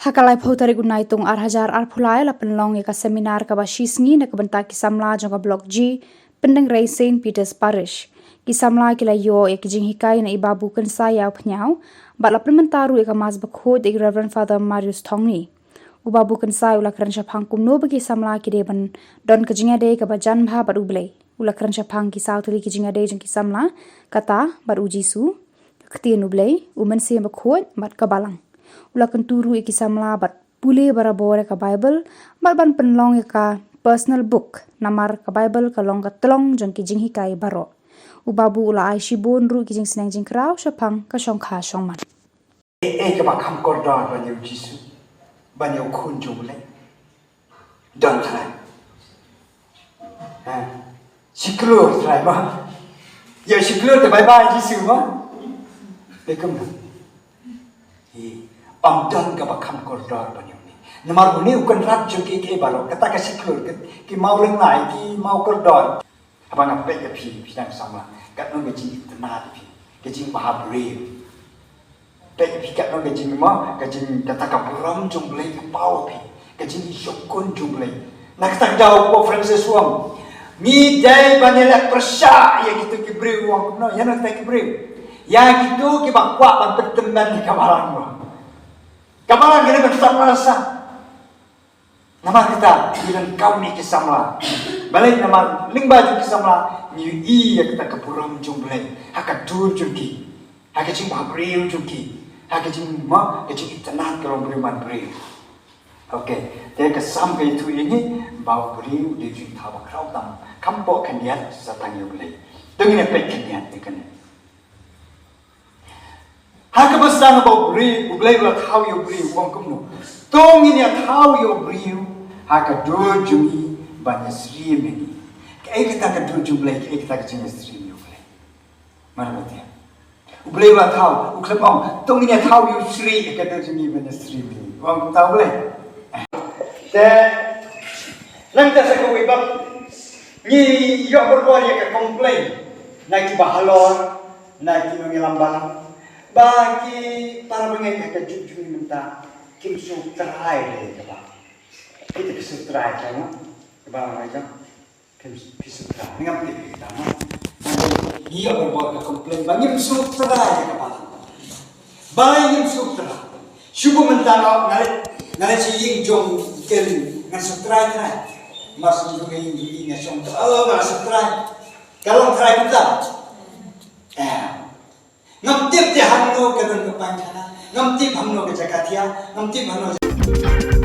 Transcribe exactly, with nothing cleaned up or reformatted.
Ha ka laiphew tarik u Naitung ar hajar arphew lai la pynlong ïa ka seminar kaba shisngi na ka bynta ki samla jong ka Block G, Pyndengrei Saint Peter's Parish. Ki samla ki la ïoh ïa ki jinghikai na i Babu Kynsai Ïawphniaw, bad la pynmynta ruh ïa ka Mass Bakhuid da i Reverend Father Marius Thongni. U Babu Kynsai u la kren shaphang kumno ba ki samla ki dei ban don ka jingïadei kaba jan bha bad U Blei. U la kren shaphang ki saw tylli ki jingïadei jong ki samla, kata bad U Jisu, ka Ktien U Blei, U Mynsiem Bakhuid bad ka Balang. U la kyntu ruh ïa ki samla ban pule barabor ïa ka Baibl bad ban pynlong ïa ka personal book, namar ka Baibl ka long ka tyllong jong ki jinghikai baroh. U Babu u la ai shibun ruh ki jingsneng jingkraw shaphang ka shongkha shongman. Ei, ei, kaba kham kordor ban ïa U Jisu, ban ïa U Khun jong U Blei. Don trai. Ha. Shi klur trai ma. Ïa shi klur te bye bye Jisu ma. Te kumno? Hi. Ym don kaba kham kordor ban ïa une. Namar une u kynrad jong kiei kiei baroh. Kata ka shi klur, ki, ki maw lyngngai, ki maw kordor. Haba nga peit ïa phi, phi dang samla, katno ka jingitynnad ïa phi, ka jingbhabriew. Peit ïa phi katno ka jingma, ka jing, kata ka burom jong U Blei ka paw ïa phi, ka jingïohkun jong U Blei. Na kata ka daw u Pope Francis u ong, ngi dei ban ïaleh pyrshah ïa kito ki briew, u ong kumno, ïa kito ki briew. Ïa kito kiba kwah ban pyntymmen ïa ka Balang, u ong. Ka Balang ka dei ban sah marsa. Namar kata, ngi donkam ïa ki samla. Balei? Namar lyngba jong ki samla, ngi ïohi ïa kata ka burom jong U Blei ha ka dur jong ki, ha ka jingbhabriew jong ki, ha ka jingma, ka jingitynnad ka long briew man briew. Okay, te ka Salm ka ïathuh ïa ngi ba u briew u dei u jingthaw bakhraw tam, kham poh khyndiat sa tang ïa U Blei. To ngin ïa peit khyndiat ïa kane. Ha kaba sdang ba u briew, U Blei u la thaw ïa u briew, u ong kumno? To ngin ïa thaw ïa u briew ha ka dur jong ngi ban ïasyriem ïa ngi. Kaei kata ka dur jong U Blei, kaei kata ka jingïasyriem ïa U Blei? Mar ba tieng. U Blei u la thaw, u khlem ong, to ngin ïa thaw ïa u shrieh ha ka dur jong ngi ban ïasyriem ïa ngi. U ong kumta U Blei. Te, nangta sa kawei pat, ngi ïoh barabor ïa ka complain na kiba halor, na ki nongïalam balang, ba ki para bangeit ha ka juk jong ngi mynta kim sngewtrai ïa ka balang. Kita ki sngewtrai ka balang, ka balang ïa ka. Kim, kim sngewtrai. Ngam tip ïa kita, ma. Ngi ïoh barabor ka complain ba ngim sngewtrai ïa ka balang. Balei ngim sngewtrai? Shu mynta nga leit, nga leit sha ïing jong Kelly, ngan sngewtrai trai. Mar shu ïa ïing jong i nga shong, oh, nga sngewtrai. Ka long trai kumta. Eh. Ngam tip te hangno ka don ka painkhana. Ngam tip hangno ka jaka thiah. Ngam tip hangno.